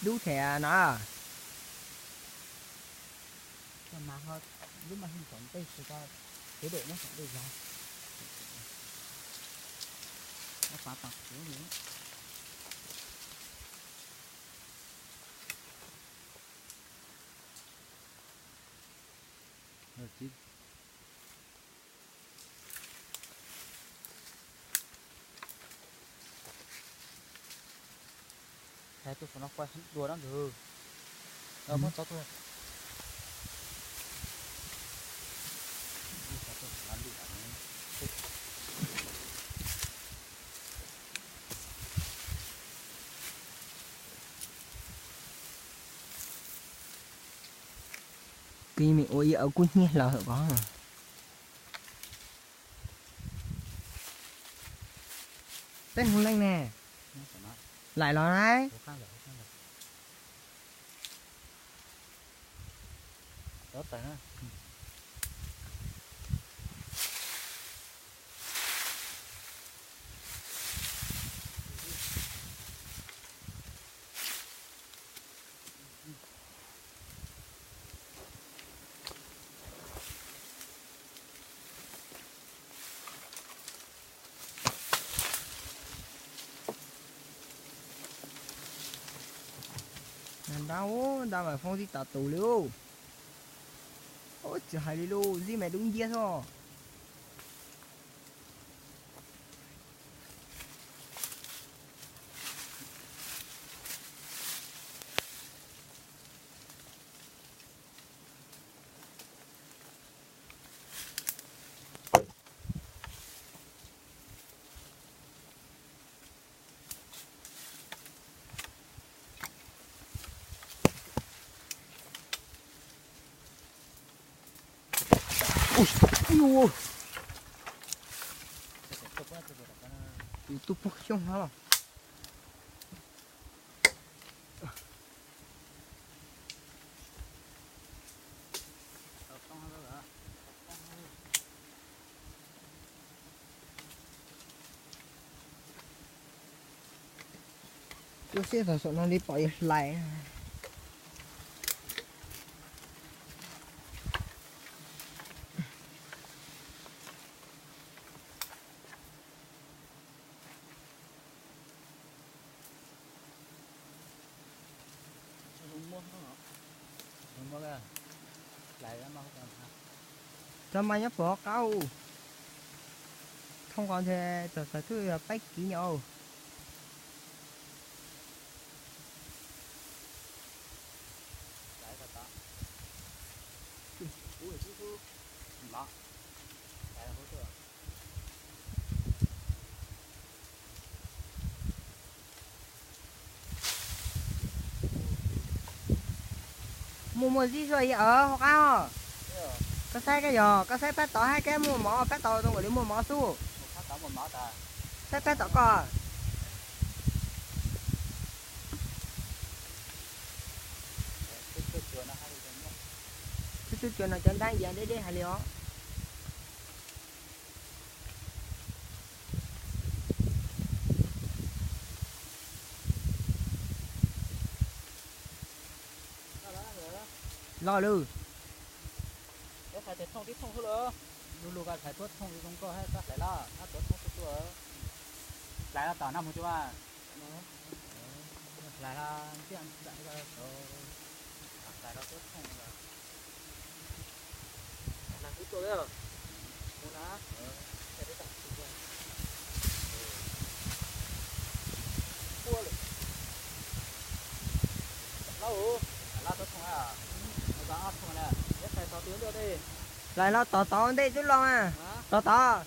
Dub thiab no. Lub mas ho, lub mas ho tom ntej tsis tau, txiv dum nyob tom ntej zog. Xav pas pas kuv li. Hais tus saum no quaj dua dab ntug. Muab tso tuaj. Peb me ua ib auv kub hnyiab hlo hawm ko. Peb hmoov leej ne. Lais los na. Nag nrab, nrab mas foob tib tag tus li. Ub, tsis hais li lauj, zib mas dub nciab xwb. Tus tub pug xyoob hlo. Lub sij hawm saum no li pom ib hlais. Cov mas nyob puag hauv qab. Thooj ko ntshe txawm txawv twb yog peb kiv nyom. Muaj muaj zib zog ib yam hauv qab os. Koj saib koj yog koj saib pab tod hab koj muaj mov, pab tod zoo nkaus li muaj mov xwb. Saib pab tom koj. Tub tub cua no cov ntab ya deb deb hais li os. Los lawm. Lub hais tias thooj tib thooj xwb lawm. Lub lub koj hlais tuab thooj zoo nkauj hab koj hlais laj, ab tuab thooj tuaj tuaj. Hlais laj tom naj mus tsuas. Hlais laj ntiaj ntawm, hlais laj tuab thooj. Hlais los tom tod ntej twb los mas. Tom tod.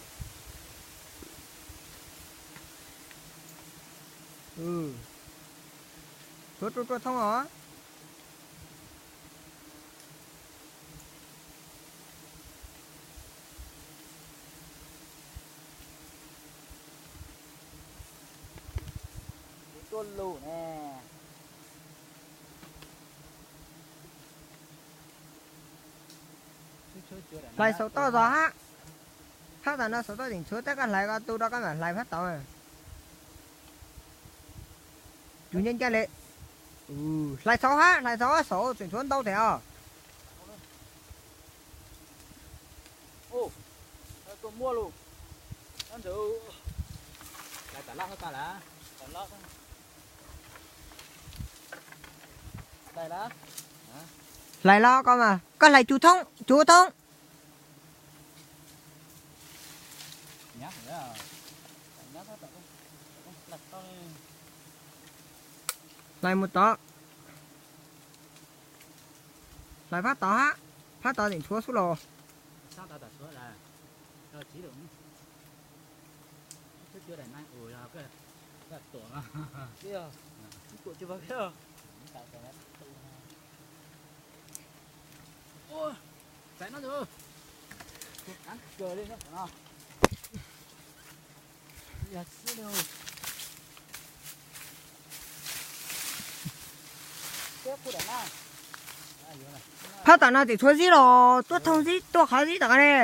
Tshuav ruaj ruaj thooj os. Tuaj lus ne. Hlais saum toj zog hab. Phab tom no saum toj tseem tshuav, tab koj hlais ko tu rau koj mam hlais phab tod. Tus nyob ncaj li. Hlais txhob hab, hlais txhob, saum tseem tshuav ntau tes os. Hlais los koj mas, koj hlais cug thoob, cug thoob. Hlais mus tod. Hlais phab tod hab, phab tod tseem tshuav xwb los. Phab tom no tseem tshuav zib los, tuaj thooj zib, tuaj qhov zib tom qab ne.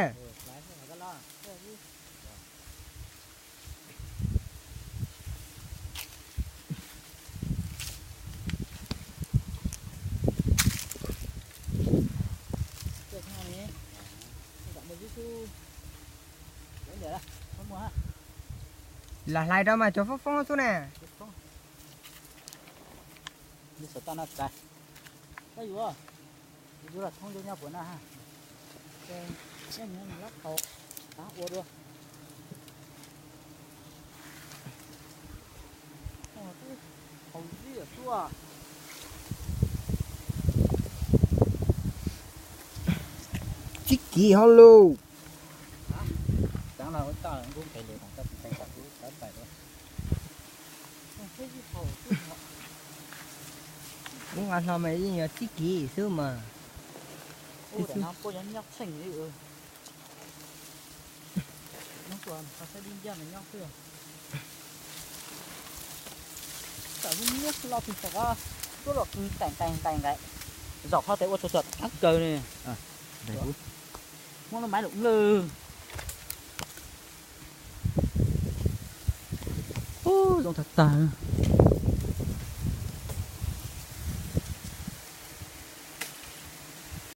Lam hlais rau mas cov foob foob xwb ne. Tsib kiv hauj lwm. Ub, nqa hlo mas yeej yog tsib kiv xwb mas. Tam lub niag los tus tom tuaj los kwv nqaim nqaim nqaim nqaim, zaum qhov tes ua tsuag tsuag kab kaws ne. Muab lub maiv lum lwj. Ub, zoo tag tag.